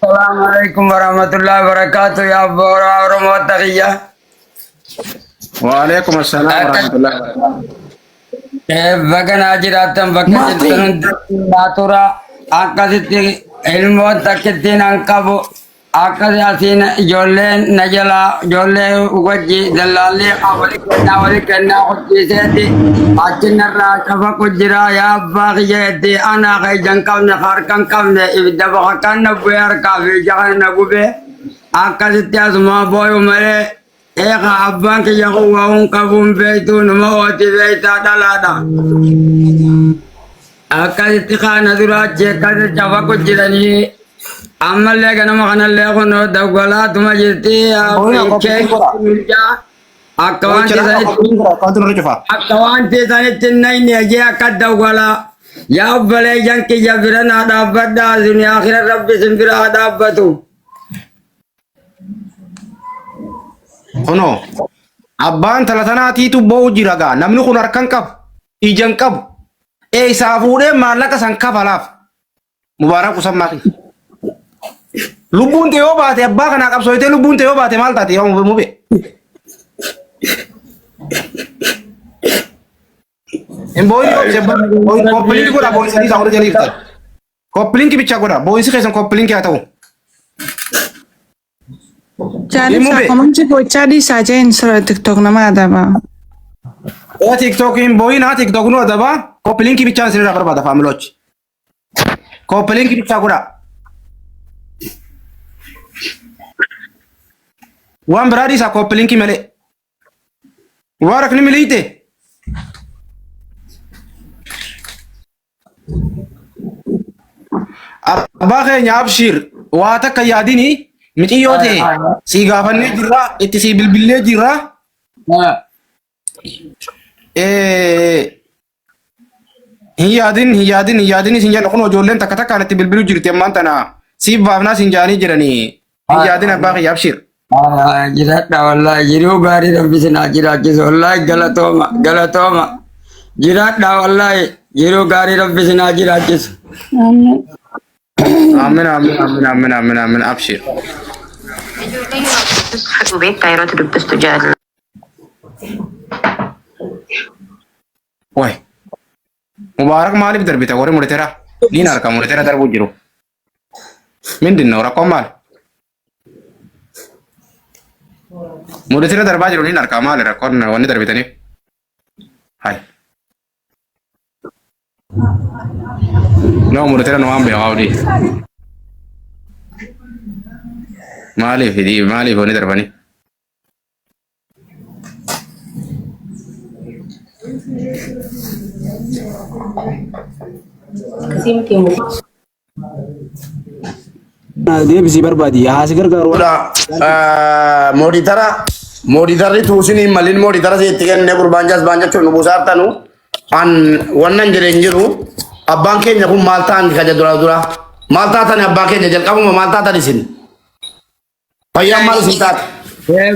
Assalaamu alaikum warahmatullahi wabarakatuh yaa booraa Oromoo taqiyya. Waalaikum assalam warahmatullahi wabarakatuh. Baga naa jiraattan bakka Maati. jirtan hundatti naa tura. Akkasitti ilmoon takkittiin an qabu. Akkasi asiin ijoolleen na jalaa ijoollee wajji dallaallee wali kennaa wali kennaa hojjiiseeti. Achi narraa cafaqu jira yaa abbaa kiyya jetti anaa ka ija hin qabne ka harka hin qabne ibidda bakakkaan na bu'ee harkaa fi ija kana na gubee. Akkasitti asumaa booyu malee eegaa abbaan kiyya kun waa hin qabuun beektuu numa ooti beektaa dhalaadha. Akkasitti kaana duraachi akkasitti cafaqu jiranii ammallee ganama kanallee kun dawwalaatuma jirti. Booyina koppiliin godha. Akka waan Booyicha keessanitti koppiliin godha. Akkaawwanti nurra cufa. akka waan teessanitti hin nayne jee akka dawwalaa. Yaa obboleeyyan kiyya bira naa dhaabbadhaa duniyaa akira rabbi isin bira haa dhaabbatu. Kunoo abbaan tala tanaatiitu boo'u jira gaa namni kun harka hin qabu ija hin qabu eessaa fuudhee maallaqa san kafalaaf mubaarak usammaa kiyya. Lubbuun ta'e yoo baate abbaa kanaa qabsooytee lubbuun ta'e yoo baate maal taate yoo mube. Hin boo'in yoo obse koppiliinki godha boo'in isaa warra jalii jirtan. Koppiliinki bicha godha boo'insi keessan koppiliinki haa ta'u. Jaalisa Mube. komantii gochaa dhiisaa jeen sira tiktok nama adaba. Ee TikTok hin boo'in haa TikTok nu adaba koppiliinki bichaan isinirraa barbaada faamilochi. Koppiliinki bichaa godha. Waan biraa dhiisaa koppiliinki malee. Mubaarak ni miliite. Abbaa keenya abshiir waa takka yaadini miciyyoo ta'e sii gaafannee jirra itti sii bilbillee jirra. Hin yaadin hin yaadin hin yaadin isin jedha kun ijoolleen takka takkaan itti bilbiluu jirti ammaan tana siif baafnaa sin jaanii jiranii hin yaadin abbaa kiyya abshiir. Jiraadha wallahi jiruu gaarii rabbi isin haa jiraachisu wallahi galatooma galatooma jiraadha wallahi jiruu gaarii rabbi isin haa jiraachisu. Aamin aamin aamin aamin aamin aamin abshiir. Ijoollee yeroo dubbistu beektaa yeroo dubbistu jaalala. Way. Mubaarak maaliif darbita warri mudatera? Niin harka mudatera darbuu jiru. Mindin ነው rakkoon maali? Mudatera darbaa jiru niin harka maali rakkoon wanni darbitaniif? Hai. No mudatera nu waan beekaa odii. Maaliif maaliif wanni darbanii? Deebisii barbaadi. Haa si gargaaru. Mooditara mooditarri tuusinii malin mooditara sitti kenne gurbaan jasbaan jechuun nu buusaartanu an wannan jedhe hin jiru abbaan keenya kun maal ta'an kaja dura dura maal taatan abbaan keenya jalqabuma maal taatan isin Fayyaan maal isin taate?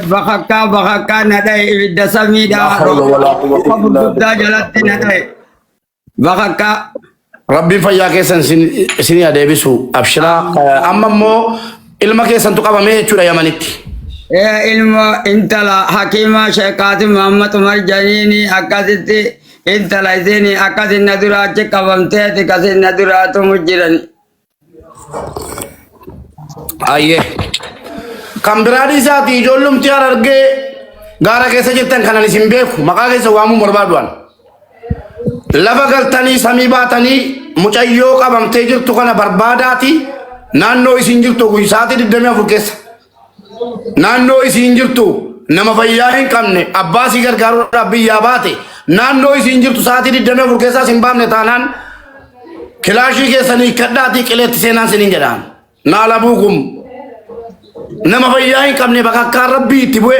Bakakkaa bakakkaa na dhahe ibidda samiidha. Laa hawla walaa quwwata Roga illaa gurguddaa jalatti na dhahe. Bakakkaa. Rabbiin fayyaa keessan isin haa deebisu. Abshiraa. Amma immoo ilma keessantu qabamee jechuudha Yamanitti. Ilma intala Hakiimaa Sheekh Qaasim Muhammad Umar Janiini akkasitti intala isiin akkasin na duraa achi qabamteeti kasin na duraa tumu jiran. Ayyee. Kan biraa dhiisaati ijoollumti harargee gaara keessa jirtan kanan isin beeku maqaa keessa waamuu barbaadu an. Lafa galtanii samii baatanii mucayyoo qabamtee jirtu kana barbaadaati naannoo isin jirtu sa'aatii 24 keessa. Naannoo isiin jirtu nama fayyaa hin qabne abbaa sii gargaaruudhaaf biyyaa baate naannoo isiin jirtu sa'aatii 24 keessaa sin baafne taanaan kilaashii keessanii hiikkadhaatii qileetti seenaan siniin jedhaan. Naala buukum nama fayyaa hin qabne bakakkaan rabbii itti bu'e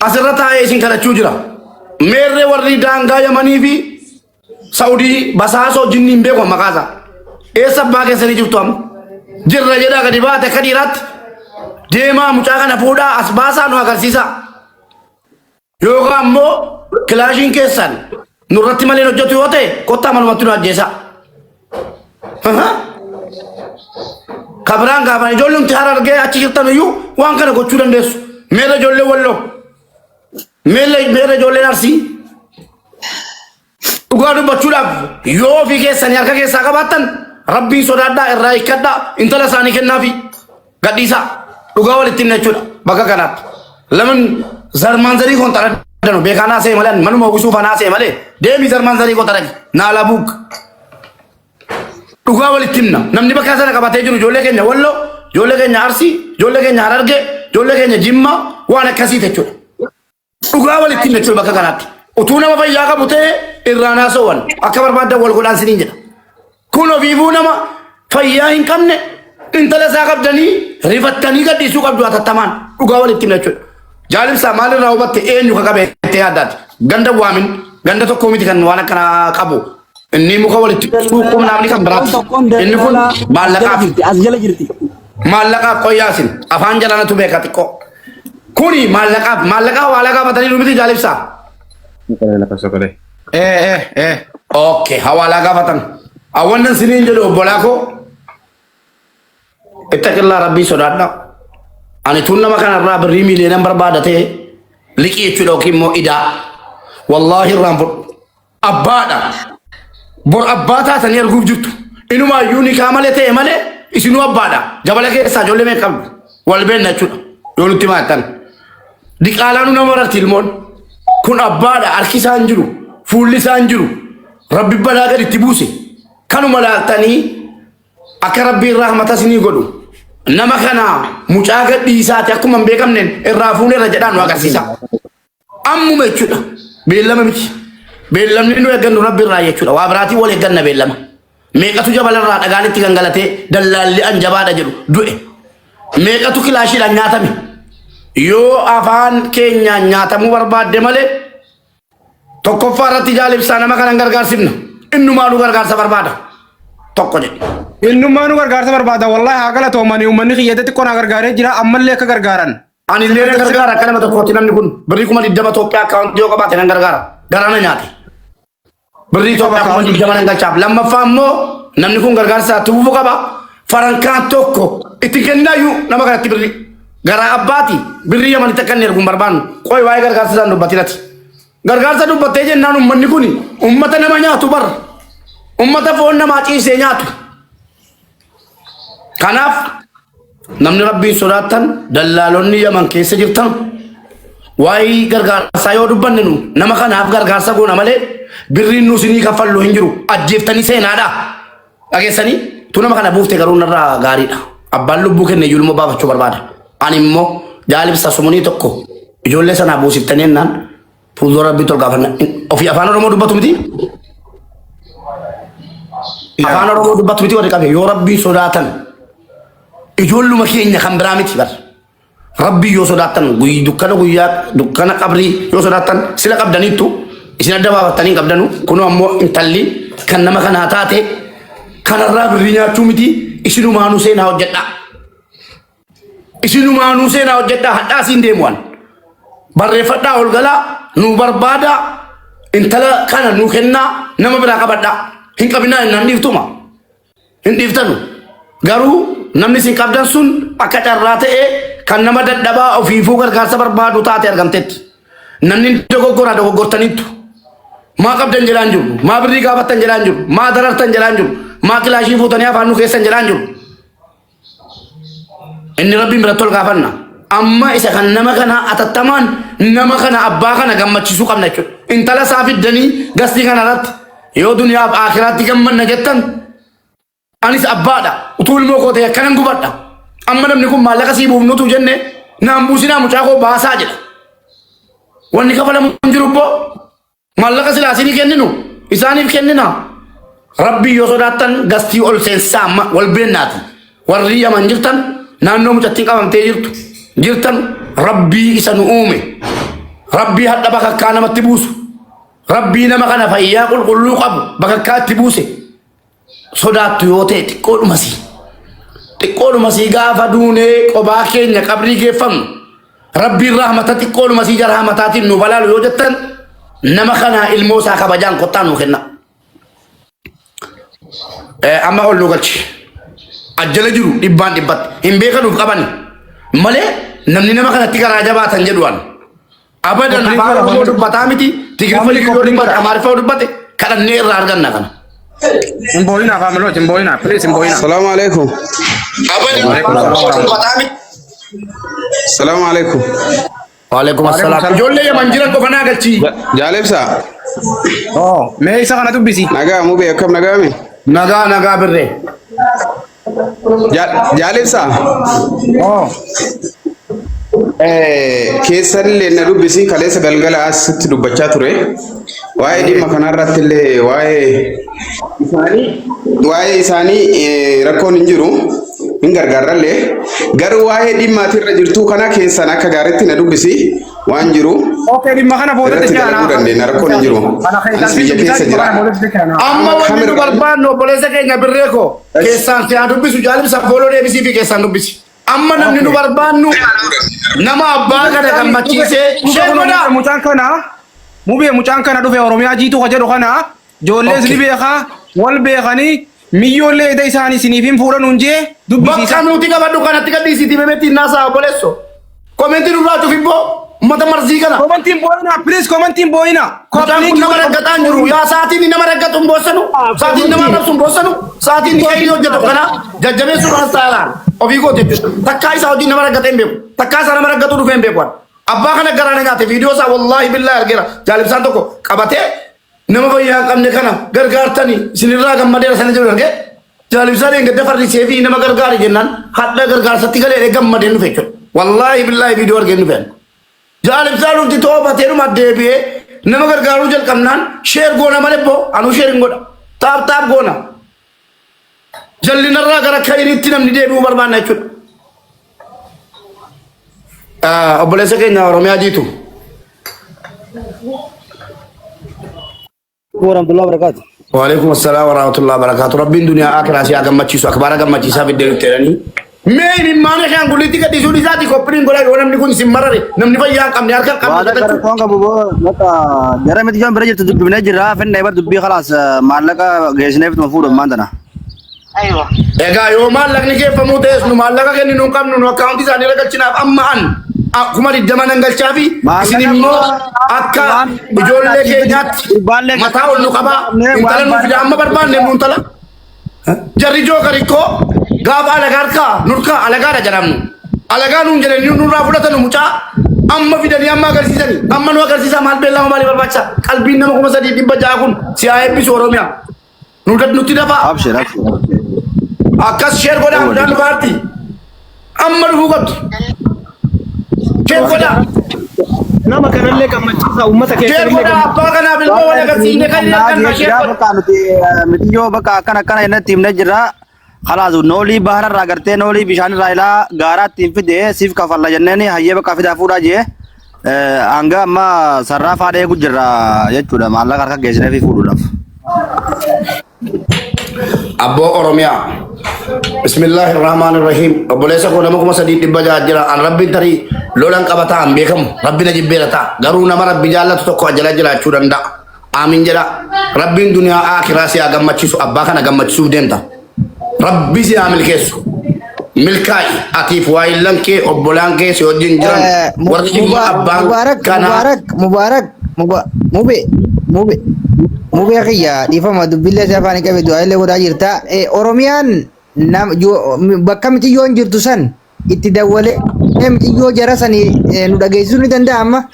asirra taa'ee isin kadhachuu jira. Meerree warri daangaa Yamanii fi Saudii basaasoo jinni hin beeku maqaa isaa. Eessa abbaa keessanii jirtu amma? Jirra jedhaa gadi baate akka dhiiraatti. Deemaa mucaa kana fuudhaa as baasaa nu agarsiisaa. Yookaan immoo kilaashiin keessan nurratti malee hin hojjetu yoo ta'e kottaa manumatti nu ajjeesaa. Ka biraan gaafan ijoollumti Harargee achi jirtan iyyuu waan kana gochuu dandeessu. Meerra ijoollee Walloo. Meerra meerra ijoolleen Arsii. Dhugaa dubbachuudhaaf yoo ofii keessanii harka keessaa qabaattan rabbiin sodaadhaa irraa hiikkadhaa intala isaanii kennaafi gadhiisaa dhugaa walitti himna jechuudha bakka kanaatti. Laman zarmaan zarii koon xaraddanu beekaa naasee malee manuma uwwisuu fa naasee malee deemii zarmaan zarii koo xaragi naala buuk. Dhugaa walitti himna namni bakka sana qabatee jiru ijoollee keenya Walloo ijoollee keenya Arsii ijoollee keenya Harargee ijoollee keenya Jimmaa waan akkasii jechuudha. Dhugaa walitti himna jechuudha bakka kanaatti. Utuu nama fayyaa qabu ta'e irraan haasawwan akka barbaadan wal godhaan siniin jedha. Kun ofiifuu nama fayyaa hin qabne intala isaa qabdanii rifattanii gadhiisuu qabdu hatattamaan dhugaa walitti himna jechuudha. Jaalimsaa maalirraa hubatte eenyu ka qabe jettee yaaddaati. Ganda waamin ganda tokko miti kan waan akkanaa qabu. Inni muka walitti suuquun namni kan biraati. Inni kun maallaqaaf As jala jirti. maallaqaaf qoyyaasin afaan jalanatu beeka xiqqoo. Kuni maallaqaaf maallaqaa hawaalaa gaafatanii nu miti jaalibsaa. Eh eh eh. Okay, hawaalaa gaafatan. Awwannan siniin jedhu obbolaa koo ittaqillaa rabbii sodaadha. Ani tun nama kanarraa birrii miiliyoonaan barbaada ta'e liqii jechuudha yookiin immoo idaa. Wallaahi irraan fudhu. Abbaadha. Bor abbaa taatanii arguuf jirtu. Inumaayyuu nikaa malee ta'e malee isinuu abbaadha. Jabala keessaa ijoollee meeqa qabdu? Wal beenna jechuudha. Yoo nutti maattan. Diqaalaanuu nama mararti ilmoon. Kun abbaadha. Harki isaa hin jiru. Fuulli isaa hin jiru. Rabbi balaa gadi itti buuse. Kanuma laaltanii akka rabbiin rahmata isinii godhu. Nama kana mucaa gadhiisaati akkuma hin beekamneen irraa fuuneerra jedhaan nu agarsiisa. Ammuma jechuudha. Beellama miti. Beellamni nu eeggannu rabbi irraa jechuudha. Waa biraatiin wal eegganna beellama. Meeqatu jabalarraa dhagaan itti gangalatee dallaalli an jabaadha jedhu du'e. Meeqatu kilaashiidhaan nyaatame. Yoo afaan keenyaan nyaatamuu barbaadde malee tokkoffaa irratti jaalibsaa nama kanan gargaarsifna. Innumaanuu gargaarsa barbaada. Tokko jedhe. Innummaanuu gargaarsa barbaada wallahi haa galatoomanii uummanni kiyya xiqqoo naa gargaaree jira ammallee akka gargaaran. Ani illee nan gargaara akka nama tokkootti namni kun birrii 20,000 Itoophiyaa akkaawuntii yoo qabaate nan gargaara. Garaa na nyaate. Birrii Itoophiyaa 20,000 nan galchaaf. Lammaffaa immoo namni kun gargaarsa itti fufuu qaba. Farankaan tokko itti kennaayyuu nama kanatti birrii. Garaa abbaati birrii Yamanitti akka inni ergu hin barbaannu. Qoy waa'ee gargaarsa isaan dubbatinati. Gargaarsa dubbattee jennaan uummanni kun uummata nama nyaatu bar. Uummata foon namaa ciisee nyaatu. Kanaaf namni rabbiin sodaattan dallaalonni Yaman keessa jirtan waa'ee gargaarsaa yoo dubbanne nu nama kanaaf gargaarsa goona malee birriin nu isinii kaffallu hin jiru ajjeeftanii seenaadha. Dhageessanii tu nama kana buufte garuu narraa gaariidha. Abbaan lubbuu kenne iyyuu ilmoo baafachuu barbaada. Ani immoo jaalibsa sumunii tokko ijoollee sanaa buusiftanii jennaan fuuldura rabbiitti ol gaafanna. Ofii afaan Oromoo dubbatu miti. Afaan Oromoo dubbatu miti warri qabe yoo rabbii sodaatan ijoolluma keenya kan biraa miti bar. Rabbii yoo sodaattan dukkana guyyaa dukkana qabrii yoo sodaattan sila qabdaniittu isin adda baafattanii hin qabdanu kunoo ammoo intalli kan nama kanaa taate kanarraa birrii nyaachuu miti isinumaanuu seenaa hojjedhaa. Isinumaanuu seenaa hojjedhaa hadhaa siin deemu'an. Barreeffadhaa ol galaa nu barbaadaa intala kana nu kennaa nama biraa qabadhaa. Hin qabinaa jennaan dhiiftuma. Hin dhiiftanu. Garuu namni isin qabdan sun akka carraa ta'ee kan nama dadhabaa ofiifuu gargaarsa barbaadu taate argamtetti. Namni dogoggoraa dogoggortaniittu. Maa qabdan jedhaan jiru. Maa birrii gaafattan jedhaan jiru. Maa darartan jedhaan jiru. Maa kilaashii fuutanii afaan nu keessan jedhaan jiru. Inni rabbiin biratti ol gaafanna. Amma isa kan nama kana atattamaan nama kana abbaa kana gammachiisuu qabna jechuudha. Intala isaa fiddanii gastii kana irratti yoo duniyaaf akiraatti gammanna jettan anis abbaadha. Utuu ilmoo koo ta'e akkanan gubadha. Amma namni kun maallaqa sii buufnutu jenne naan buusinaa mucaa koo baasaa jedha. Wanni kafalamu hin jiru ibboo. Maallaqa silaa isinii kenninu isaaniif kennina. Rabbii yoo sodaattan gastii ol seensaa amma wal beennaati. Warri Yaman jirtan naannoo mucattiin qabamtee jirtu jirtan rabbii isa nu uume. Rabbii hadha bakakkaa namatti buusu. Rabbii nama kana fayyaa qulqulluu qabu bakakkaa itti buuse. Sodaattu yoo ta'e xiqqoodhuma sii. Xiqqoodhuma sii gaafa duunee qobaa keenya qabrii geeffamnu. Rabbiin rahmata xiqqoodhuma sii jara rahmataatiin nu balaalu yoo jettan nama kana ilmoo isaa kabajaan kottaa nuu kenna. Amma ol nu galchi. Ajjala jiru dhibbaan dhibbatti hin beekanuuf qabani malee namni nama kanatti garaa jabaatan jedhu an. Abadan Koppiliin afaan godha Oromoo dubbataa miti Tigiriffa Family yoo koppiliin dubbate godha. Amaariffa yoo dubbate kadhannee irraa arganna kana. Hin boo'inaa faamilooti hin boo'inaa please hin boo'inaa. Salamu alaikum. Abadan Waalaikum afaan salaam Oromoo warahmatullahi. dubbataa miti. Salamu alaikum. Waalaikum Waalaikum assalaam. salaam. Ijoollee Yaman jiran qofa naa galchii. Jaalebsa. Oh, mee isa kana dubbisi. Nagaa mubee akkam nagaame? Nagaa nagaa birree. Jaalebsa. Oh, Keessanillee na dubbisi kaleessa galgala asitti dubbachaa ture. Waa'ee dhimma kanarratti illee waa'ee isaanii rakkoon hin jiru. Hin gargaarrallee. Garuu waa'ee dhimma atirra jirtuu kana keessan akka gaariitti na dubbisi waan jiru. Okay, dhimma kana boodatti Irratti dalaguu dandeenya rakkoon hin jiru. Kana Anis biyya keessa jira. Amma wanni nu Kameraan barbaannu obboleessa keenya birree koo keessaan si haa dubbisu jaalibsa fooloo deebisii fi keessaan dubbisi. Amma namni nu barbaannu nama abbaa kana gammachiisee share godhaa. Mucaan kana mubee mucaan kana dhufe Oromiyaa jiituu ka jedhu kana ijoollees ni beekaa wal beekanii miyyoollee ida isaanii isiniif hin fuudhan hunjee dubbisiisa. Bakka nuti qabadhu kanatti gadhiisitii memetti naasaa obboleesso. Komentii nurraa cufi ibboo uummata marzii kana. Komantiin boo'inaa please komantiin boo'inaa. Mucaan kun nama raggataa hin jiru. Yaa sa'aatiin nama raggatu hin boossanu. Sa'aatiin nama arrabsu hin boossanu. Sa'aatiin inni hojjetu kana jajjabeessuu kanas taa'aa ofii kooti jechuudha. Takkaa isaa hojii nama raggatee hin beeku. Takkaa isaa nama raggatu dhufee hin beeku. Abbaa kana garaa na nyaate viidiyoo isaa wallaahi billaahi argeera. Jaalibsaan tokko qabatee nama fayyaa hin qabne kana gargaartanii isinirraa gammadeera sana jedhu argee. Jaalibsaan eeggadda farrisee fi nama gargaare jennaan hadha gargaarsatti galee gammadeen dhufe jechuudha. Wallaahi billaahi viidiyoo argeen dhufe. Jaalibsaan nuti toobatee dhuma deebi'ee nama gargaaruu jalqabnaan share goona malee boo anuu share hin godha. Tap tap goona. Jallinarraa gara kayiriitti namni deebi'uu barbaanna jechuudha. Obboleessa keenya Oromiyaa jiitu. Warahmatullahi wabarakatuh. Waalaikum assalam warahmatullahi wabarakatuh. Rabbiin duniyaa akiraa si haa gammachiisu akbaara gammachiisaa fiddee nutti jedhanii. Mee imimmaan ishaan gullitti gadhiisuun isaati qophiin godhaa yoo namni kun isin marare namni fayyaa hin qabne harka hin qabne Waada jedhachuu. rakkoon qabu boo bakka gara miti joon bira jirtu dubbifnee jirra finne bar dubbii khalaas maallaqa geessineef tuma fuudhu ammaan tana. Aywa. Egaa yoo maallaqni geeffamuu ta'es nu maallaqa kennu hin qabnu nu akkaawuntii isaanii irra galchinaaf amma an 20,000 nan galchaa fi isin immoo akka ijoollee keenyaatti mataa ol nu qabaa intala nu fida amma barbaanne nu intala. Jarri jookarikkoo gaafa alagaa harkaa nurkaa alagaadha jedhamnu. Alagaa nuun jedhanii nurraa fudhatan mucaa amma fidanii amma agarsiisanii amma nu agarsiisaa maal beellama maalii barbaachisa qalbiin nama 3,600 kun si haa eebbisu Oromiyaa. Nu nutti dafaa. Abshir abshir. Akkas share godhaa mucaan dhufaarti. Amma dhufuu qabdi. Share godhaa. Nama kanallee gammachiisaa uummata Share keessanillee godhaa abbaa kanaaf ilmoo wal agarsiisne kan inni arganna share godhaa. Bakka nuti mitiyyoo bakka akkana akkana jennee himnee jirra. Khalaas noolii bahararraa gartee noolii bishaanirraa ilaa gaaraatti hin fide siif kafalla jenneen hayyee bakka fidaa fuudhaa jee hanga amma sarraa faadha eegu jirra jechuudha maallaqa harka geessinee fi fuudhuudhaaf. Abboo Oromiyaa. Bismillaahi Rahmaan Rahiim. Obboleessa koo nama 3,600 jira. An rabbiin tarii lolan qabataa hin beekamu. Rabbi na jibbeera ta'a. Garuu nama rabbi jaallatu tokko ajala jiraachuu danda'a. Aamin jedha. Rabbiin duniyaa akiraa si haa gammachiisu. Abbaa kana gammachisuuf deemta. Rabbi si haa milkeessu. Milkaa'i atiif waayillan kee obbolaan kee si wajjin jiran warri dhimma abbaan Mubarak kanaa Mubarak Mubarak Mube Mube Mube kiyya dhiifama dubbillee si afaan qabe du'aa illee godhaa jirta. Oromiyaan bakka miciyyoon jirtu san itti dawwalee miciyyoo jara sanii nu dhageessisuu ni danda'a amma.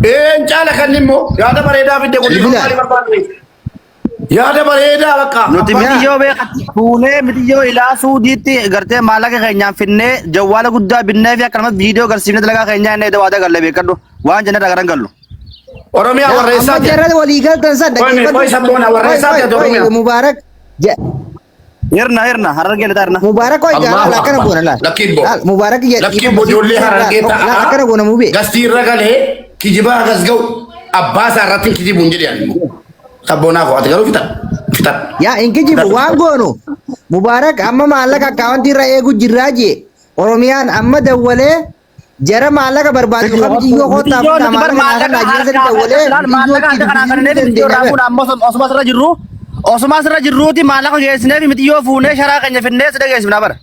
Een caala kan immoo yaada bareedaa fidde kun Bilbila. maali barbaadde? Yaada bareedaa bakka. Nuti Yaa. mitiyyoo beekatti fuunee mitiyyoo ilaa suudiitti gartee maallaqa keenyaan finnee jawwaala guddaa binnee fi akkanumas viidiyoo agarsiifnee dalagaa keenyaa inni waadaa galle beekadhu waan jennee garan gallu. Oromiyaa warra Amma eessaati? jarra walii galtan san Qoy mee, qoy sabboona warra eessaati ati Oromiyaa? Mubarak Hirna hirna harargee lixaa hirna. Mubarak qoy Allahu gaala akkana Akbar. goona laal. Lakkiin boo. Laal Mubarak Lakkiin boo ijoollee harargee Laal akkana goona mubee. Gastii irra galee kijibaa gas ga'u abbaa isaa irratti hin kijibu hin jedhe ani immoo. Sabboonaa koo ati garuu fixadhu. Fixadhu. Yaa hin kijibu waan goonu Mubarak amma maallaqa akkaawwantii irra eegu jirraa jee Oromiyaan amma dawwalee jara maallaqa barbaadu kam ciyyoo koottaa Mitiyyoo fuudhaa nuti bar maallaqa maallaqa naa kannaa harkaa dawwalee laal maallaqa harka kanaa kanneen mitiyyoo irraa fuudha amma osuma asirra jirru osuma asirra jirruuti maallaqa geessinee fi mitiyyoo fuunee sharaa keenya finnee si dhageessifna bara.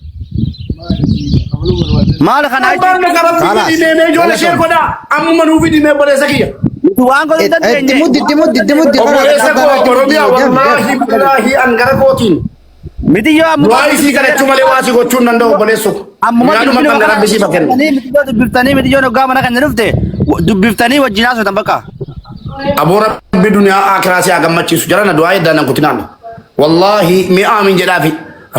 Maal kana Abbaan jechuun nagaa rabbi Kalaas. jedhii deemee ijoollee share godhaa. Ammuma nuuf hidhimee obboleessa kiyya. nuti waan godhuu hin Itti dandeenye. muddi itti muddi itti muddi Obboleessa koo Oromiyaa wallaahi billaahi an gara kootiin. Miti yoo ammuma Du'aa isii kadhachuu malee waa si gochuu hin danda'u obboleessu. ammuma Yaaduma bilbiluma qabna kana rabbi siif haa kennu. miti yoo dubbiftanii miti yoo hoggaa mana keenya dhufte dubbiftanii wajjin haasoftan bakka. Aboo rabbi duniyaa akiraa si haa gammachiisu. Jarana du'aa eddaan nan kutinaan. Wallaahi mee aamin jedhaafi.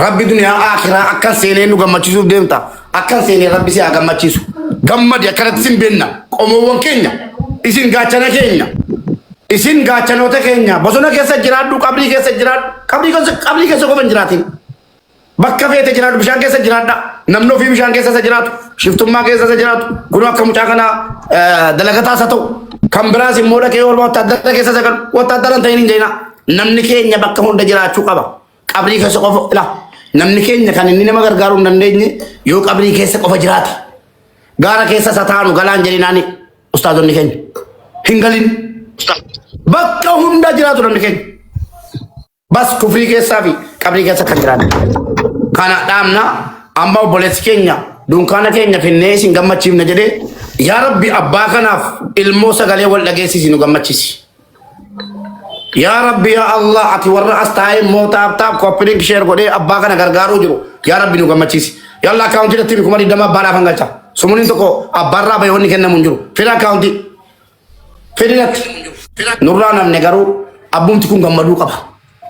Rabbi duniyaa akiraa akkan seenee nu gammachiisuuf deemta. Akkan seenee rabbi si haa gammachiisu. Gammadi akkanatti sin beenna. Qomoowwan keenya. Isin gaachana keenya. Isin gaachanoota keenya. Bosona keessa jiraadhu, qabrii keessa jiraadhu. Qabrii keessa qabrii keessa qofa hin jiraatin. Bakka feete jiraadhu bishaan keessa jiraadha. Namni ofii bishaan keessa isa jiraatu, shiftummaa keessa isa jiraatu, kun akka mucaa kanaa dalagataa isa ta'u, kan biraas immoo dhaqee oolmaa wattaaddara keessa isa galu, wattaaddara hin ta'in hin jeenaa. Namni keenya bakka hunda jiraachuu qaba. Qabrii keessa qofa ila. Namni keenya kan inni nama gargaaruu hin dandeenye yoo qabrii keessa qofa jiraate. Gaara keessa isa taanu galaan jedhinaani ustaazonni keenya. Hin galin. Bakka hunda jiraatu namni keenya. Bas kufrii keessaa fi qabrii keessa kan jiraatu. Kana dhaamna amma obboleessi keenya dunkaana keenya finnee isin gammachiifna jedhee yaa Rabbi abbaa kanaaf ilmoo sagalee wal dhageessisi nu gammachiisi. Yaa Rabbi yaa Allah ati warra as taa'ee immoo taap taap copy link share godhee abbaa kana gargaaruu jiru yaa Rabbi nu gammachiisi. Yalla akkaawuntii irratti 20,000 abbaadhaaf hangalcha. Sumuliin tokko abbaarraa bahee wanni kennamu hin jiru. Fida akkaawuntii. Fedinatti. Nurraa namne garuu abbumti kun gammaduu qaba.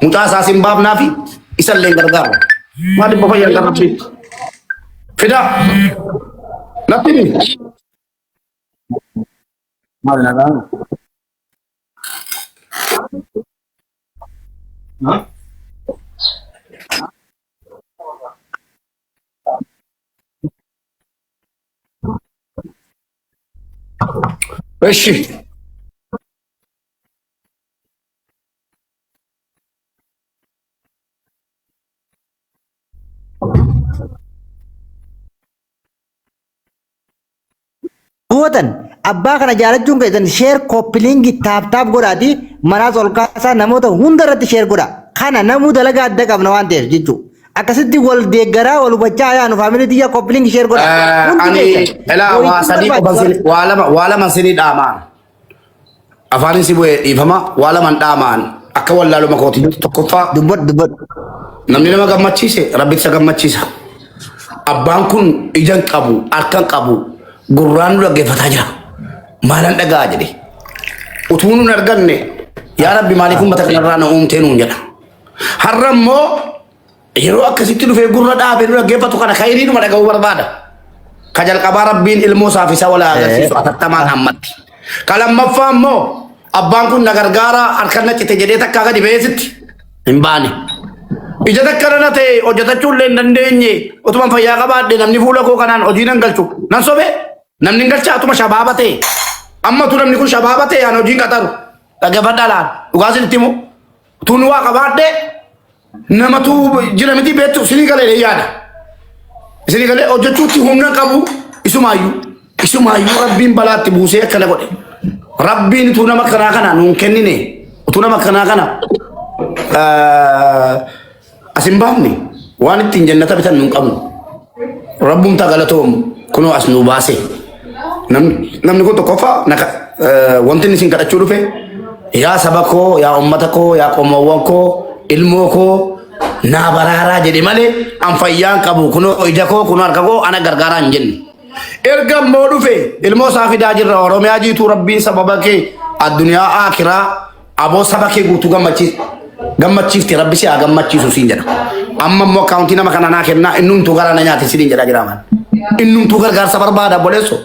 Mucaa isaas hin baafnaa fi isallee hin gargaaru. Maal dhibba fayyaa hin rabbi. Fidaa. Natti himi. Maal nagaa? Eshi. Gootan abbaa kana jaalachuun keessan sheer koppiliingi taap taap godhaati manaas ol kaasaa namoota hunda irratti sheer godha. Kana namuu dalagaa adda qabna waan ta'eef jechuudha. Akkasitti wal deeggaraa wal hubachaa yaanu faamilii tiyya koppiliingi sheer godha. Hundi Ani keessan elaa waa boo'ichi sadii qofan barbaachisu. sin waa lama waa lama sinii dhaamaan. Afaanin si bu'ee dhiifama waa laman dhaamaan akka wallaaluma kooti tokkoffaa Dubbadhu dubbadhu. namni nama gammachiise rabbi isa gammachiisa. Abbaan kun ija hin qabu harka hin qabu gurraan nu dhaggeeffataa jira. Maalan dhaga'a jedhe. Utuu nun arganne yaa rabbi maaliif uummata kanarraa na uumtee nuun jedha. Har'a immoo yeroo akkasitti dhufee gurra dhaabee nu dhaggeeffatu kana khayriidhuma dhaga'uu barbaada. Ka jalqabaa rabbiin ilmoo isaaf isa wal agarsiisu atattamaan ammatti. Ka lammaffaa immoo abbaan kun na gargaara harka na cite jedhee takkaa gadi ba'ee sitti hin baane. Ija takka irra na ta'e hojjetachuu illee hin dandeenye utuma fayyaa qabaadhe namni fuula koo kanaan hojii nan galchu nan sobee namni hin galchaa utuma shabaaba ta'e. Amma utuu namni kun shabaaba ta'e aan hojii hin qaxaru. Dhaggeeffadhaa laal dhugaa isinitti himu. Utuu waa qabaadhe namatu jira miti beektu isinii galee yaada. Isinii galee hojjechuutti humna qabu isumaayyuu isumaayyuu rabbiin balaatti buusee akkana godhe. Rabbiin utuu nama kanaa kana nuun kennine utuu nama kanaa kana as hin baafne waan ittiin jannata bitan nuun qabnu. Rabbumtaa galatoomu kunoo as nu baase. Namni kun tokkoffaa wanti inni isin kadhachuu dhufe yaa saba koo yaa ummata koo yaa qomoowwan koo ilmoo koo naa baraaraa jedhe malee an fayyaan qabu kunoo ija koo kunoo harka koo ana gargaaraa hin jenne. Erga immoo dhufe ilmoo isaa fidaa jirra Oromiyaa jiituu rabbiin sababa kee addunyaa aakiraa aboo saba kee guutuu gammachiifte rabbi si haa gammachiisu siin jedha. Amma immoo akkaawuntii nama kana naa kennaa innumtuu garaa na nyaate siin jedha jira maan. Innumtuu gargaarsa barbaada obboleesso.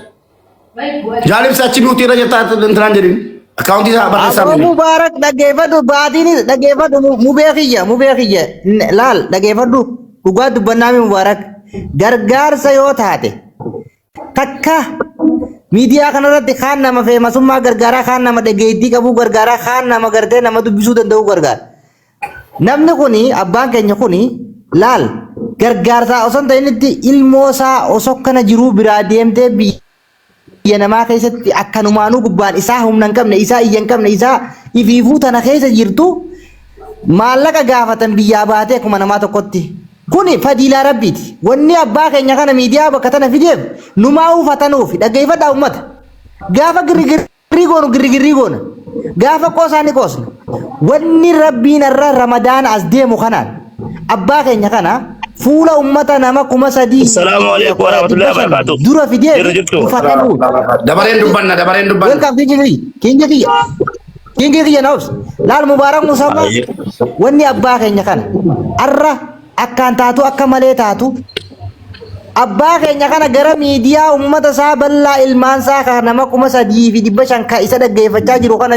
Jaalibsa achi duutii irra jirta intinaan jedhin. Akkaawuntii isaa barreessaa Aboo miti. Mubaarak dhaggeeffadhu baatiinis dhaggeeffadhu mubee kiyya mubee kiyya laal dhaggeeffadhu dhugaa dubbannaami Mubaarak gargaarsa yoo taate takka miidiyaa kanarratti kaan nama feemasummaa gargaaraa kaan nama dhageettii qabuu gargaaraa kaan nama gartee nama dubbisuu danda'u gargaara. Namni kuni abbaan keenya kuni laal gargaarsaa osoo hin ta'initti ilmoo isaa osoo kana jiruu biraa deemtee biyya namaa keessatti akkanumaanuu gubbaan isaa humna hin qabne isaa iyya hin qabne isaa ifiifuu tana keessa jirtu maallaqa gaafatan biyyaa baatee akkuma namaa tokkotti. Kuni fadiilaa rabbiiti. Wanni abbaa keenya kana miidiyaa bakka tana fideef numaa ufatanuufi dhaggeeffadhaa uummata. Gaafa girrigirrii goonu girrigirrii goona. Gaafa qoosaa ni qoosna. Wanni rabbiin irra ramadaana as deemu kanaan abbaa keenya kana fuula uummata nama 3000 Assalaamu alaikum warahmatullahi wabarakatuh. dura fideef Jirra jirtu. ufatanuufi. Dabareen dubbanna, dabareen dubbanna. Welcome kingi kiyya. Kingi kiyya. Kingi kiyya na obsi. Laal Mubaarak Musammaa wanni abbaa keenya kana arra akkaan taatu akka malee taatu abbaa keenya kana gara miidiyaa uummata isaa bal'aa ilmaan isaa kan nama 3500 ka isa dhaggeeffachaa jiru kana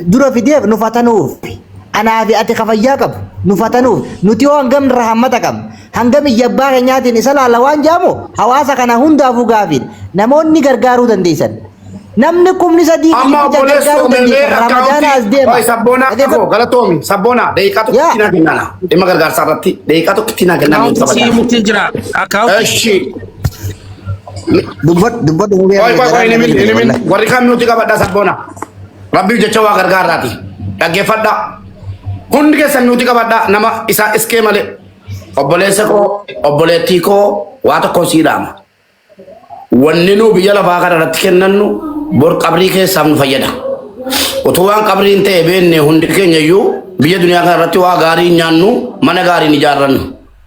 dura fideef nu fatanuuf. Anaa fi ati kafayyaa qabu nu fatanuuf nuti hoo hangam rahammata qabna hangam iyya abbaa keenyaatiin isa laalla waan jaamu hawaasa kana hundaafuu gaafiidha. Namoonni gargaaruu dandeessan. Namni 3000 Amma 500 obboleessoo gargaaruu meemee dandeessan ramadaana as akkaawuntii deema. Oi sabboonaa koo galatoomi sabboonaa daqiiqaa tokkotti naa kennana dhimma gargaarsaa irratti daqiiqaa tokkotti naa kennaa Akkaawuntii sii murtii jira. Akkaawuntii. Eshi. Dubbadhu dubbadhu mubee Oi oi oi inni inni wallahi. warri kaan nuti qabadhaa sabboonaa. Rabbiif jecha waa gargaarraati. Dhaggeeffadhaa. Hundi keessan nuti qabadhaa nama isaa iskee malee. Obboleessa koo obboleettii koo waa tokkoon sii dhaama. Wanni nu biyya lafaa kana irratti kennannu bor qabrii keessaaf nu fayyada. Utuu waan qabriin ta'e beekne hundi keenya iyyuu biyya duniyaa kana irratti waa gaarii hin nyaannu, mana gaarii hin ijaarrannu.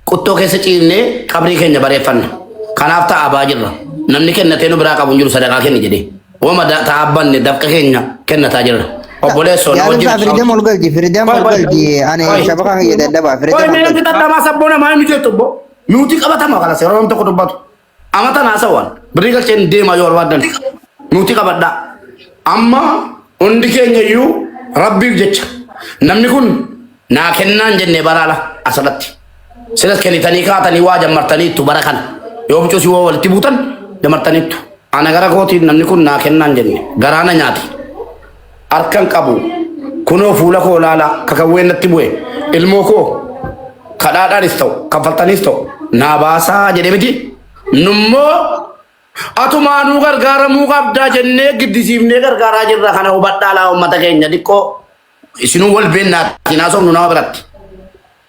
Quttoo keessa ciifnee qabrii keenya bareeffanna. Kanaaf ta'a baa jirra. Namni kennatee nu biraa qabu hin jiru sadaqaa kenni jedhee. Wama ta'a banne dafqa keenya kennataa jirra. Obboleessoo na Yaadumsaa wajjin. firidam ol galchi firidam ol galchi ani shabakaa kiyya dadhabaa Oi, firidam ol mee galchi. namni dadhabaa sabboona maal nu jettu obbo? Nuti qabatama kana seera namni tokko dubbatu. Amata naasawwan birrii galcheen deemaa yoo barbaadan nuti qabadhaa. Amma hundi keenya iyyuu rabbiif jecha namni kun naa kennaan jennee baraala asirratti. Silas kennitanii kaatanii waa jammartaniittu bara kana. Yoo bicuus yoo walitti buutan jammartaniittu. Ana gara kootiin namni kun naa kennaan jenne garaa na nyaate. Harkan qabu kunoo fuula koo ilaalaa kakawween natti bu'e ilmoo koo kadhaadhaanis ta'u kaffaltaniis ta'u naa baasaa jedhe miti nummoo atumaa nuu gargaaramuu qabdaa jennee giddisiifnee gargaaraa jirra kana hubadhaa laa uummata keenya xiqqoo isinuu wal beennaatiin haasofnu nama biratti.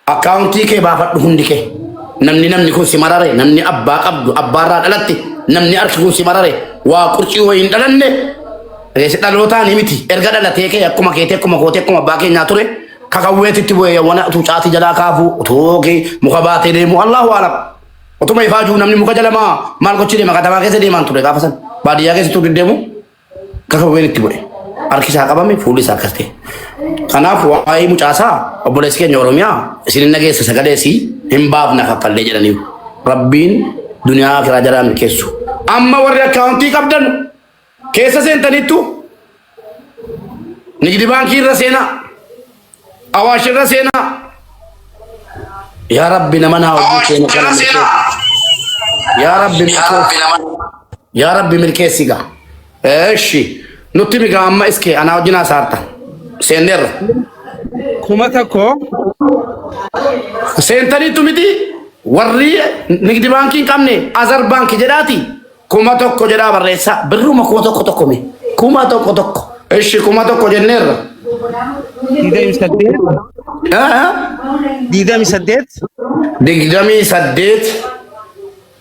Akkaawuntii kee baafadhu hundi kee. Namni namni kun si marare, namni abbaa qabdu, abbaarraa dhalatte, namni harki kun si marare, waa qurcii wayii hin dhalanne, reessi dhalootaan miti. Erga dhalatee kee akkuma keetii, akkuma kootii, akkuma abbaa keenyaa ture, kakawweetitti bu'ee yawwana utuu caatii jalaa kaafuu, utuu kee muka baatee deemu, Allahu alam. Utuma ifaajuu namni muka jala maa maal gochuu deema katamaa keessa deemaan ture gaafa san. Baadiyyaa keessa utuu deddeemu kakawween itti bu'e. Harki isaa qabame fuulli isaa akkas ta'e. Kanaaf waa'ee mucaasaa obboleessi keenya Oromiyaa isin hin dhageessa sagalee isii hin baafna kaffallee jedhaniiru. Rabbiin duniyaa akiraa jalaa milkeessu. Amma warri akkaawuntii qabdan keessa seentaniittu nigdi baankii irra seenaa. Awaash irra seenaa. Yaa Rabbi nama naa hojii seena kana milkeessi. Yaa Rabbi milkeessi. Yaa Rabbi milkeessi gaa. Eshi nutti migaa amma iske anaa wajjin hasaarta. Seenneerra. 1000. Seentaniittu miti warri nigdi baankii hin qabne azar baankii jedhaati 1000 jedhaa barreessaa birruma 1000 tokko mee 1000 tokko. Eshi 1000 jenneerra. 28. 28. 28. 75.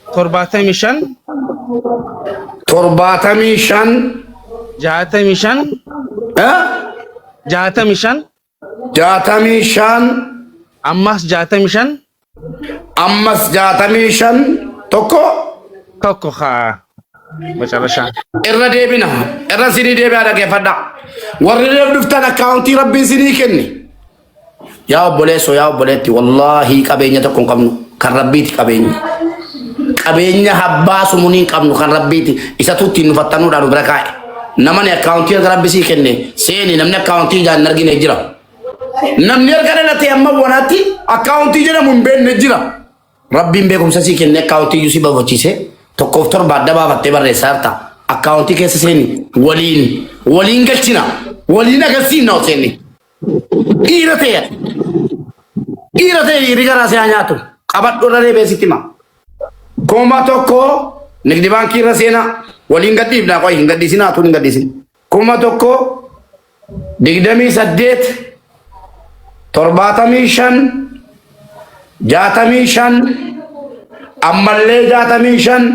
75. 65. 65. 65. Ammas 65. Ammas 65 tokko. Tokko haa መጨረሻ. Irra deebina. Irra sinii deebi'aa dhaggeeffadhaa. Warri reef dhuftan akkaawuntii rabbiin sinii kenne. Yaa obboleessoo yaa obboleetti wallaahi qabeenya tokko hin qabnu kan rabbiiti qabeenya. Qabeenya abbaa sumunii hin qabnu kan rabbiiti isatu ittiin nufattanuudhaan nu bira kaa'e. Namani akkaawuntii erga rabbi sii kenne seeni namni akkaawuntii ijaan hin argine jira. Namni erga dhalatee amma wanaatti akkaawuntii jedhamu hin beekne jira. Rabbiin beekumsa sii kenne akkaawuntii iyyuu si bafachiise tokkoof torba adda baafattee barreessaa jirta. Akkaawuntii keessa seeni waliin waliin galchina waliin agarsiifna ol seenne. Dhiira ta'e dhiira ta'e dhiirri garaa si haa nyaatu qabadhu irra deebi'ee sitti hima. 1000 nigdi baankii irra seenaa waliin gadhiifnaa qoy hin gadhiisinaa tun hin gadhiisin. 1000 28 75 65, ammallee 65,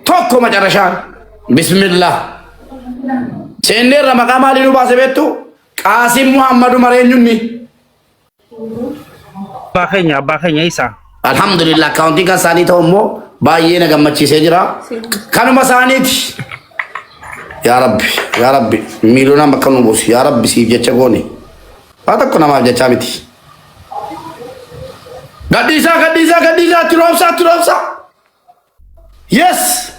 tokko macarashaan. Bismillah. Seenneerra maqaa maalii nu baase beektu? Qaasim Muhammadu Mareenyunni. Abbaa keenya abbaa keenya isa. Alhamdulillah, akkaawuntiin kan isaanii ta'u immoo baay'ee na gammachiisee jira. Kanuma isaaniiti. Yaa Rabbi, yaa Rabbi, miiliyoonaan bakka nu buusi. Yaa Rabbi, siif jecha goone. Waa tokko namaaf jechaa miti. Gadhiisaa, gadhiisaa, gadhiisaa, itti roobsaa, itti roobsaa. Yes!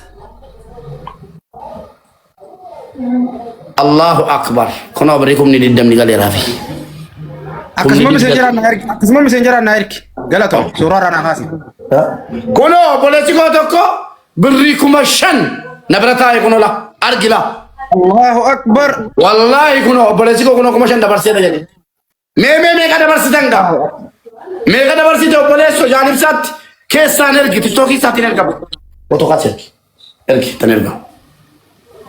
Allahu Akbar. Kunoo birrii 20,000 galeeraafi. Akkasuma miseenjaraan na ergi. Akkasuma miseenjaraan na ergi. Galatoo suuraa irraa naa kaasi. Kunoo obboleessi koo tokko birrii 5,000 na bira taa'e kunoo la argi la. Allahu Akbar. Wallaahi kunoo obboleessi koo kunoo 5,000 dabarseera jedhe. Mee mee meeqa dabarsitan gaa? Meeqa dabarsite obboleessoo jaan ibsaatti keessaan ergi tiktookii isaatiin ergama. Otoo kaas ergi. Ergi tan erga.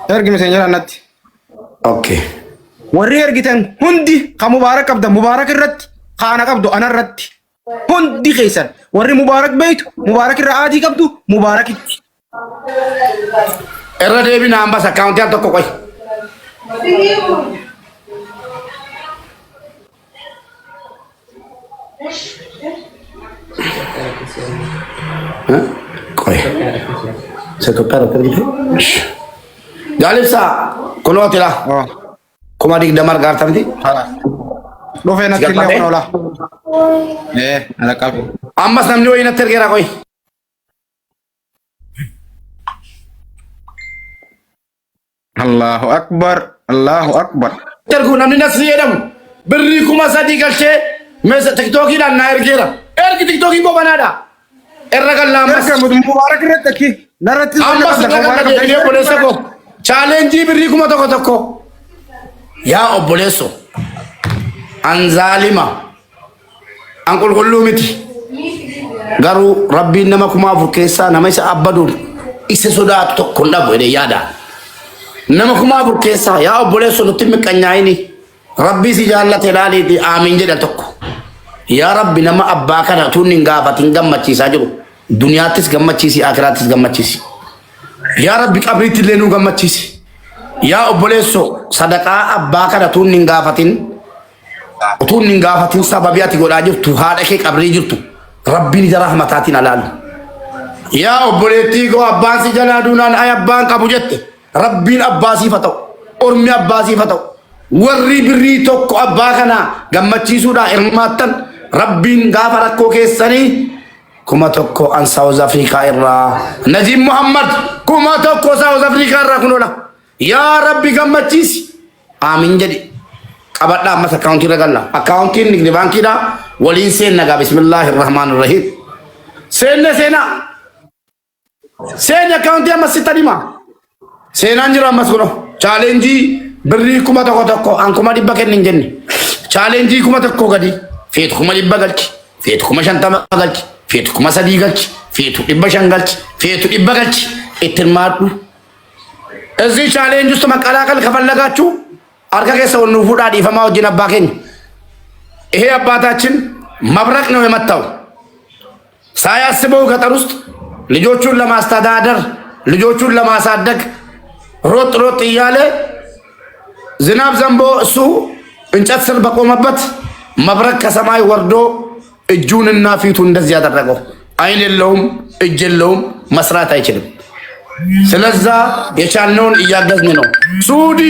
Ergi miseenjaraan natti. Okay. Warri ergitan hundi kan mubaarak qabdan mubaarak irratti kaana qabdu ana irratti hundi keessan warri mubaarak beeytu mubaarak irra aadii qabdu mubaarakitti. Irra deebina ambas akkaawuntii al tokko qoy. Qoy. Isa Itoophiyaa irratti argite? Jaalibsaa kunoo ati laa. 20,000 argaarta miti? Dhufee natti illee kun oola. Ee, ala qabu. Ammas namni wayii natti ergeera qoy. Allahu Akbar, Allahu Akbar. Ergu namni Nasrii jedhamu birrii 3,000 galchee meesa tiktookiidhaan naa ergeera. Ergi tiktookiin koo banaadha. Irra gallaa ammas. Erga mubaarak irratti akki narratti Ammas irra galla deebinee obboleessa koo. Chaaleenjii birrii 1,000 tokko. Yaa obboleesso. An zaalima. An qulqulluu miti. Garuu Rabbiin nama 4,000 keessaa nama isa abbaduun isa sodaatu tokko hin dhabu jedhee yaada. Nama 4,000 keessaa yaa obboleesso nutti hin miqqanyaa'ini. Rabbii si jaallate laaliiti aamiin jedha tokko. Yaa Rabbi nama abbaa kana utuu inni hin gaafatin gammachiisaa jiru. Duniyaattis gammachiisi akiraattis gammachiisi. Yaa Rabbi qabriitti illee nu gammachiisi. Yaa obboleesso sadaqaa abbaa kana utuu inni hin gaafatin utuu inni hin gaafatin sababii ati godhaa jirtu haadha kee qabrii jirtu Rabbiin ija rahmataatiin alaalu. Yaa obboleettii koo abbaan si jalaa duunaan ay abbaan qabu jette Rabbiin abbaa siif haa ta'u. Ormi abbaa siif haa ta'u. Warri birrii tokko abbaa kanaa gammachiisuudhaa hirmaattan Rabbiin gaafa rakkoo keessanii 1,000 an South Africa irraa Najiib Muhammad 1,000 South Africa irraa kun oola. Yaa Rabbi gammachiisi. Aamin jedhi. Qabadhaa ammas akkaawuntii irra galla. Akkaawuntiin nigdi baankiidha. Waliin seenna gaa bismillaahi rahmaan rahiim. Seenne seenaa. Seeni akkaawuntii ammas sitti hima. Seenaan jira ammas kuno. Chaalenjii birrii 1,000 tokko an 100,000 kenni hin jenne. Chaalenjii 1,000 gadi. Feetu 100,000 galchi. Feetu 50,000 galchi. Feetu 3,000 galchi. Feetu 500 galchi. Feetu 100 galchi. Itti hirmaadhu. እዚህ ቻሌንጅ ውስጥ መቀላቀል ከፈለጋችሁ harka keessa ol nuu fuudhaa dhiifamaa wajjin abbaa keenya. ይሄ አባታችን መብረቅ ነው የመታው። ሳያስበው ገጠር ውስጥ ልጆቹን ለማስተዳደር ልጆቹን ለማሳደግ ሮጥ ሮጥ እያለ ዝናብ ዘንቦ እሱ እንጨት ስር በቆመበት መብረቅ ከሰማይ ወርዶ እጁንና ፊቱ እንደዚህ ያደረገው። አይን የለውም፣ እጅ የለውም፣ መስራት አይችልም። ስለዛ የቻልነውን እያገዝን ነው። ሱዲ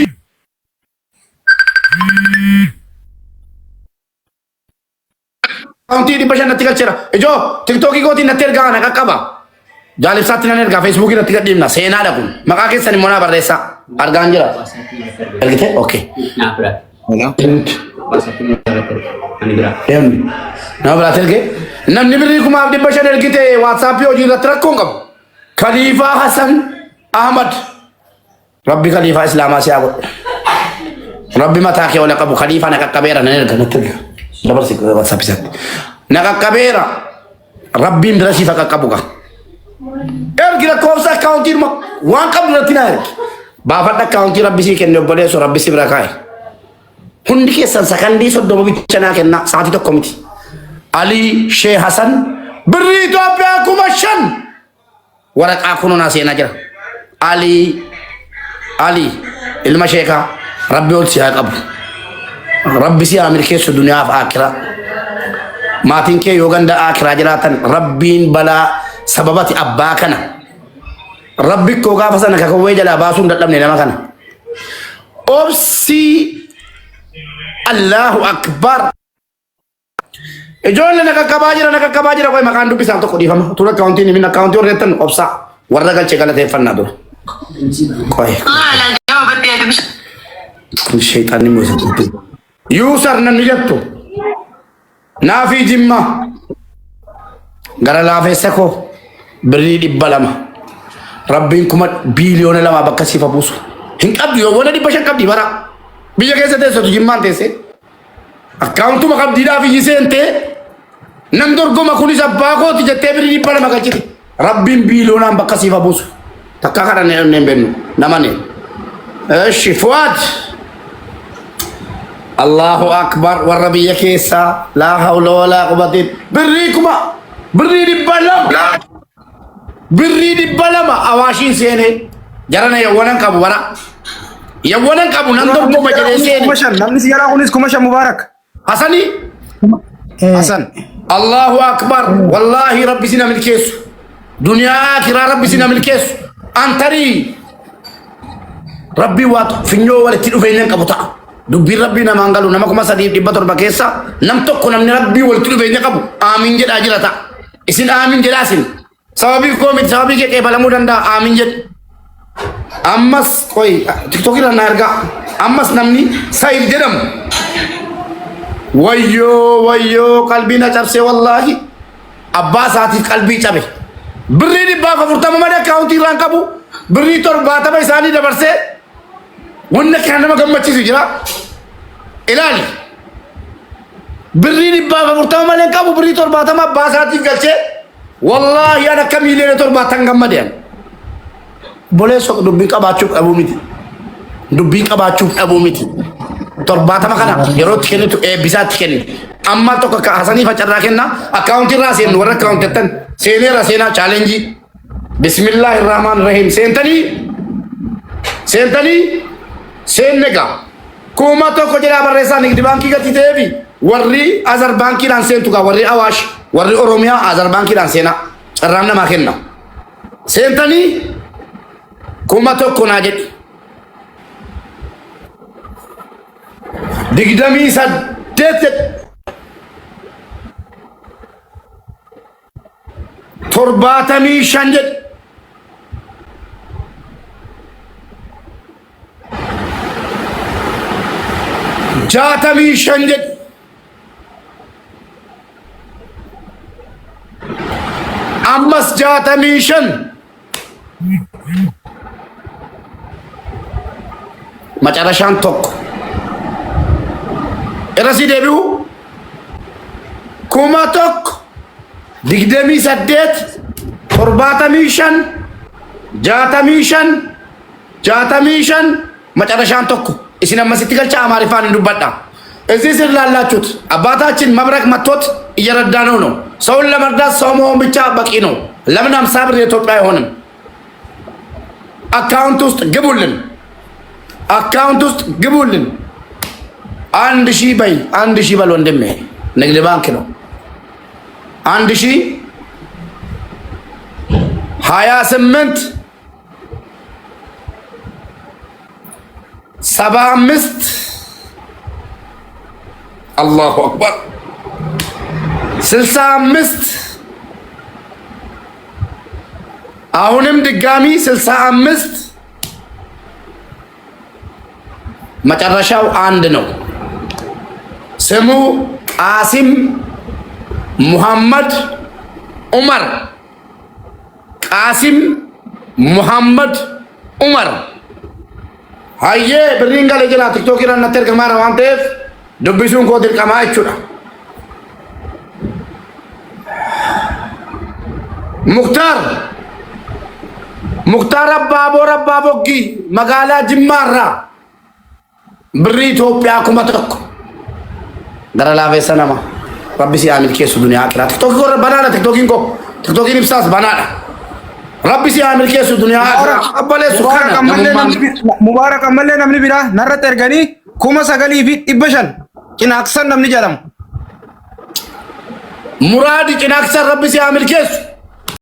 akkaawuntii 500 natti galcheera. Ijoo tiktookii kootiin natti ergaa na qaqqaba. Jaalibsaatti nan ergaa feesbuukii irratti gadhiifna. Seenaadha kun. Maqaa keessan immoo naa barreessaa. Argaan jira. Ergite? Okay. Deemni. Nama biraatti ergee. Namni birrii 5,500 ergite waatsaappii hojii irratti rakkoo hin qabu. Kaliifaa Hasan Ahmad. Rabbi kaliifaa Islaamaa si haa godhu. Rabbi mataa kee ol haa qabu. Kaliifaa na qaqqabeera nan erga natti erga. Dabarsi WhatsApp isaatti. Na qaqqabeera. Rabbiin bira siif haa qaqqabu gaa. Ergi lakkoofsa akkaawuntii waan qabdu irratti na ergi. Baafadha akkaawuntii rabbi sii kenne obboleessoo rabbi si bira kaa'e. Hundi keessan sakandii 30 bicha naa kennaa sa'aatii tokko miti. Alii Shee Hasan birrii Itoophiyaa 5000 waraqaa kunoo naa seenaa jira. Alii Alii ilma sheekaa, Rabbi ol si haa qabu. Rabbi si haa milkeessu duniyaaf aakiraa. Maatiin kee yoo ganda aakiraa jiraatan, Rabbiin balaa sababati abbaa kana. Rabbi koo gaafa sana kakawwee jalaa baasuun dadhabne nama kana. Obsii, Allahu akbar. Ijoollee na qaqqabaa jira, na qaqqabaa jira. Qoy, maqaan dubbisaan tokko dhiifama. Tura, akkaawuntiin himin, akkaawuntii warreettan obsaa. Warra galchee galateeffannaa dura. Qoy. Kun sheexanni immoo isa dubbi. User namni jettu. Naafii Jimma. Gara laafeessa koo birrii 200. Rabbiin 2,000,000,000 bakka siif buusu. Hin qabdu, yoo wala 500 qabdi bara. Biyya keessa teessatu Jimmaan teessee. Akkaawuntuma qabdiidhaaf iyyi seentee nan dorgoma, kunis abbaa kooti jettee birrii 200 galchite. Rabbiin biiliyoonaan bakka siif buusu. Takka kadhannee hin beeknu namani. Eshi Fuwaad. Allahu akbar, warra biyya keessaa, laa hawla walaa quwwata, birrii kuma birrii 200, birrii 200 Awaashiin seenee jarana yawwanan qabu, bara yawwanan qabu nan dorgoma jedhee seene. 5000, namni si jalaa kunis 5000, Mubaarak. Hasani. Hasan. Allahu akbar, wallahi Rabbi sina milkeessu, duniyaa akiraa Rabbi sina milkeessu. Antarii Rabbi waa finyoo walitti dhufeenya hin qabu ta'a. Dubbiin Rabbii namaan galu, nama 3700 keessa nam tokko namni Rabbii walitti dhufeenya qabu aamin jedhaa jira ta'a. Isin aamin jedhaa isin. Sababii koo miti, sababii kee qeebalamuu danda'a, aamin jedhu. Ammas qoy, TikTok irra na ergaa. Ammas namni Said jedhamu. Wayyoo wayyoo, qalbii na cabse wallaahi. Abbaa isaatiif qalbii cabe. Birrii 140 malee akkaawuntii irraan qabu. Birrii 70 isaanii dabarsee wanna kana nama gammachiisu jira. Ilaali. Birrii 140 malee hin qabu, birrii 70 abbaa isaatiif galchee, wallaahi an akka 70,000,000 gammade an. Boleessoo, dubbii qabaachuuf dhabuu miti. Dubbii qabaachuuf dhabuu miti. 70 kana yeroo itti kennitu eebbisaatti kenni. Amma tokko akka Hasanii facarraa kenna. Akkaawuntii irraa seennu, warra akkaawuntii jettan seeneera, seenaa challenge. Bismillaahi rahmaan rahiim, seentanii seentanii seenne gaa. 1000 jedhaa barreessaa. Nigdi baankii gatii ta'eefi warri Azar baankiidhaan seentu gaa, warri Awaash, warri Oromiyaa Azar baankiidhaan seenaa, carraan namaa kenna. Seentanii 1000 naa jedhi. 28 jedhi. 75 jedhi. 65 jedhi. Ammas 65. Macarashaan tokko. Irra si deebi'u, 1000, 28, 75, 65, 65, macarashaan tokko. Isin ammasitti galcha, Amaariffaan hin dubbadha. እዚህ ስር ላላችሁት አባታችን መብረቅ መጥቶት እየረዳ ነው ነው። ሰውን ለመርዳት ሰው መሆን ብቻ በቂ ነው። ለምን 50 ብር የኢትዮጵያ አይሆንም? አካውንት ውስጥ ግቡልን፣ አካውንት ውስጥ ግቡልን። 1000 በይ፣ 1000 በል ወንድሜ፣ ንግድ ባንክ ነው። 1000፣ 28፣ 75፣ አላሁ አክበር፣ 65፣ አሁንም ድጋሚ 65፣ መጨረሻው አንድ ነው። ስሙ ቃሲም ሙሐመድ ዑመር። ቃሲም ሙሐመድ ዑመር። Hayyee, birriin galee jira. TikTok irraan natti ergamaara waan ta'eef dubbisuun koo dirqamaa jechuudha. Muktaar Muktaar Abbaaboor Abbaa Boggii magaalaa Jimmaarraa birrii Itoophiyaa 1000, gara laafeessa nama. Rabbi si haa milkeessu duniyaa akiraa. Tiktookii korra banaadha tiktookiin koo. Tiktookiin ibsaas banaadha. Rabbi si haa milkeessu duniyaa akiraa. Abbaleessu Mubaarak kana ammallee namummaan. namni Mubaarak ammallee namni biraa narratti erganii 9500 cinaaqsan namni jedhamu. Muraadi cinaaqsan rabbi si haa milkeessu.